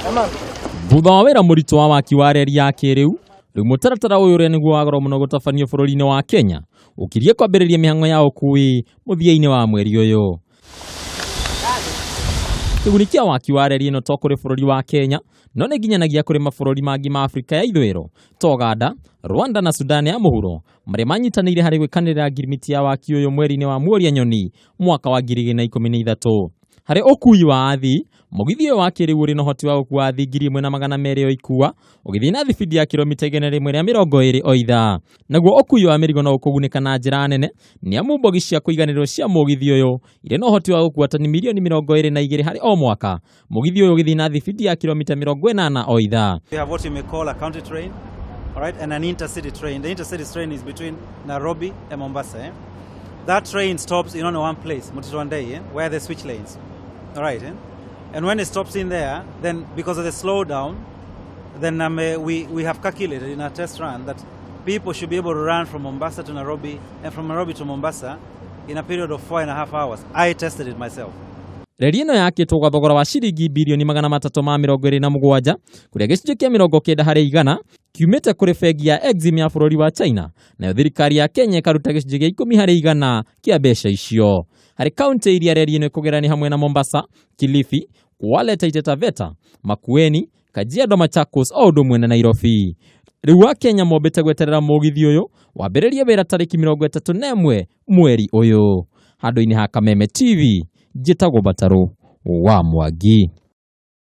Thutha wa wĩra mũritũ wa waki wa reri ya kĩrĩu, rĩu mũtaratara ũyũ ũrĩa nĩguo wa goro mũno gũtabanio bũrũri-inĩ wa Kenya ũkirie kwambĩrĩria mĩhang'o ya ũkui mũthia-inĩ wa mweri ũyũ. Kĩguni kĩa waki wa reri ĩno to kũrĩ bũrũri wa Kenya no nĩ nginyanagia kũrĩ mabũrũri mangĩ ma Afrika ya ithũĩro ta Uganda, Rwanda na Sudan ya mũhuro marĩa manyitanĩire harĩ gwĩkanĩrĩra ngirimiti ya waki ũyũ mweri-inĩ wa Muoria Nyoni mwaka wa 2013. Harĩ ũkui wa athii, mũgithi ũyũ wa kĩrĩu ũrĩ na ũhoti wa gũkua athii 1,200 o ikua, ũgĩthiĩ na thibindi ya kilomita 120 o ithaa. Naguo ũkui wa mĩrigo no ũkũgunĩka na njĩra nene nĩ amu mbogi cia kũiganĩrĩrwo cia mũgithi ũyũ irĩ na ũhoti wa gũkua tani mirioni 22 harĩ o mwaka. Mũgithi ũyũ ũgĩthiĩ na thibindi ya kilomita 80 o ithaa. We have what you may call a county train, all right, and an intercity train. The intercity train is between Nairobi and Mombasa. Eh? That train stops in only one place, Mtito Andei, eh, where they switch lanes. All right. Eh? And when it stops in there, then because of the slowdown, then we have calculated in our test run that people should be able to run from Mombasa to Nairobi and from Nairobi to Mombasa in a period of 4.5 hours. I tested it myself. Reri ĩno yakĩtwo gwa thogora wa ciringi birioni 327, kũrĩa gĩcunjĩ kĩa 90% kiumĩte kũrĩ bengi ya Exim ya bũrũri wa China, nayo thirikari ya Kenya ĩkaruta gĩcunjĩ gĩa 10% kĩa mbeca icio. Harĩ kaunti iria reri ĩno ĩkũgera nĩ hamwe na Mombasa, Kilifi, Kwale, Taita Taveta, Makueni, Kajiado, Machakos o ũndũ ũmwe na Nairobi. Rĩu Akenya mombĩte gweterera mũgithi ũyũ wambĩrĩrie wĩra tarĩki 31 mweri ũyũ. Handũ-inĩ ha Kameme TV, njĩtagwo Batarũ wa Mwangi.